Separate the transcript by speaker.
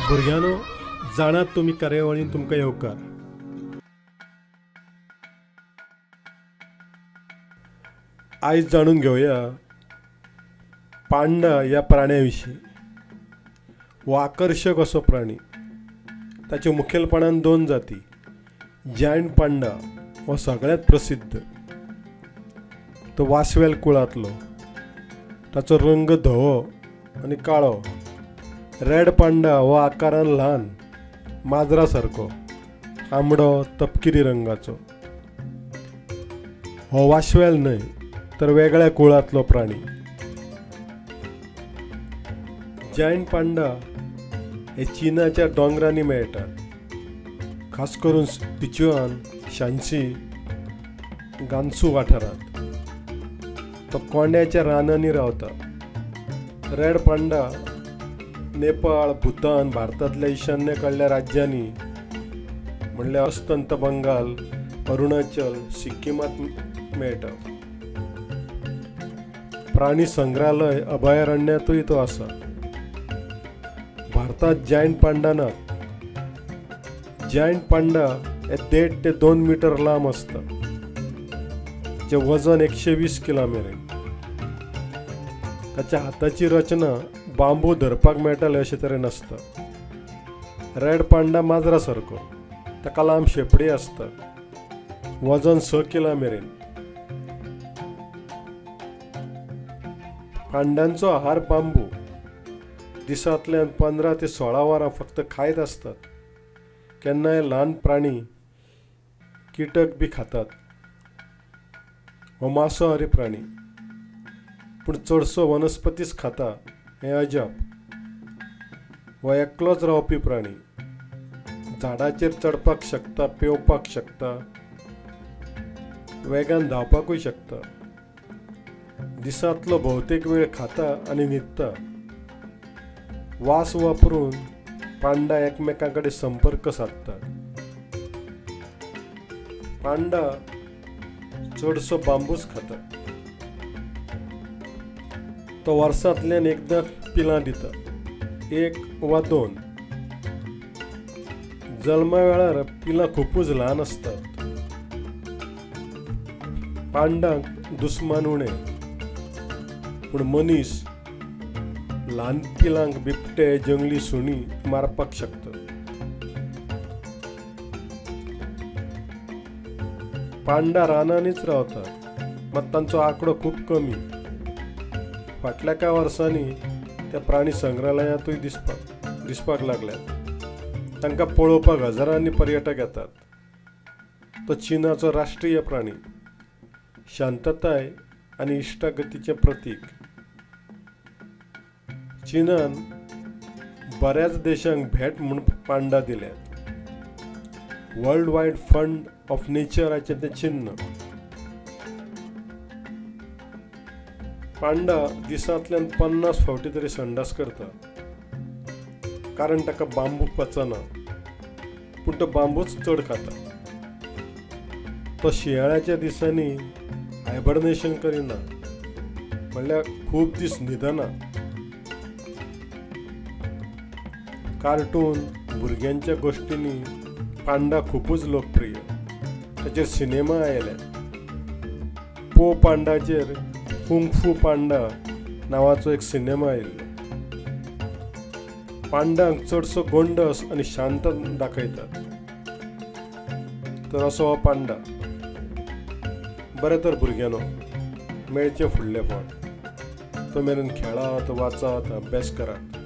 Speaker 1: भुरग्यांनो, जाणात तुमी कार्यावळीन तुमकां येवकार. आयज जाणून घेवया पांडा ह्या प्राण्या विशीं. हो आकर्शक असो प्राणी. ताच्यो मुखेलपणान दोन जाती. जायंट पांडा हो सगळ्यांत प्रसिद्ध. तो वास्वेल कुळांतलो. ताचो रंग धवो आनी काळो. रेड पांडा हो आकारान ल्हान, माजरा सारको, तांबडो तपकिरी रंगाचो. हो वास्वेल न्हय तर वेगळ्या कुळांतलो प्राणी. जायंट पांडा हे चीनाच्या दोंगरांनी मेळटात, खास करून सिचुआन, शांशी, गान्सू वाठारांत. तो कोंड्याच्या रानांनी रावता. रेड पांडा नेपाळ, भूतान, भारतांतल्या ईशान्य कडल्या राज्यांनी म्हणल्यार अस्तंत बंगाल, अरुणाचल, सिक्किमांत मेळटा. प्राणी संग्रहालय अभयारण्यांतूय तो आसा. भारतांत जायंट पांडा नात. जायंट पांडा हे 1.5 ते 2 मिटर लांब आसता, जे वजन 120 किला मेरेन. ताच्या हाताची रचना बांबू धरपाक मेळटाले अशे तरेन आसता. रेड पांडा माजरा सारको, ताका लांब शेंपडी आसता. वजन 6 किला मेरेन. पांड्यांचो आहार बांबू. दिसांतल्यान 15 ते 16 वरां फक्त खायत आसतात. केन्नाय ल्हान प्राणी, किटक बी खातात. हो मांसाहारी प्राणी, पूण चडसो वनस्पतीच खाता हें अजाप. हो एकलोच रावपी प्राणी. झाडाचेर चडपाक शकता, पेंवपाक शकता, वेगान धांवपाकूय शकता. दिसांतलो भोवतेक वेळ खाता आनी न्हिदता. वास वापरून पांडा एकमेकां कडेन संपर्क सादतात. पांडा चडसो बांबूच खाता. तो वर्सांतल्यान एकदां पिलां दिता, 1 वा 2. जल्मा वेळार पिलां खुबूच ल्हान आसतात. पांडांक दुस्मान उणें, पूण मनीस ल्हान पिलांक बिबटे, जंगली सुणी मारपाक शकता. पांडा रानांनीच रावतात, मात तांचो आंकडो खूब कमी. फाटल्या कांय वर्सांनी त्या प्राणी संग्रहालयांतूय दिसपाक लागल्यात. तांकां पळोवपाक हजारांनी पर्यटक येतात. तो चीनाचो राष्ट्रीय प्राणी, शांतताय आनी इश्टागतीचें प्रतीक. चीनान बऱ्याच देशांक भेट म्हूण पांडा दिल्यात. वर्ल्ड वायड फंड ऑफ नेचराचें तें चिन्न. पांडा दिसांतल्यान 50 फावटी तरी संडास करता, कारण ताका बांबू पचना, पूण तो बांबूच चड खाता. तो शिंयाळ्याच्या दिसांनी हायबर्नेशन करिना, म्हणल्यार खूब दीस न्हिदना. कार्टून, भुरग्यांच्या गोश्टींनी पांडा खुबूच लोकप्रिय. ताचेर सिनेमा आयल्यात. पो पांडाचेर कुंग फू पांडा नांवाचो एक सिनेमा आयिल्लो. पांडांक चडसो गोंडस आनी शांत दाखयतात. तर असो हो पांडा. बरें तर भुरग्यांनो, मेळचें फुडले फावट. तो मेरेन खेळात, वाचात, अभ्यास करात.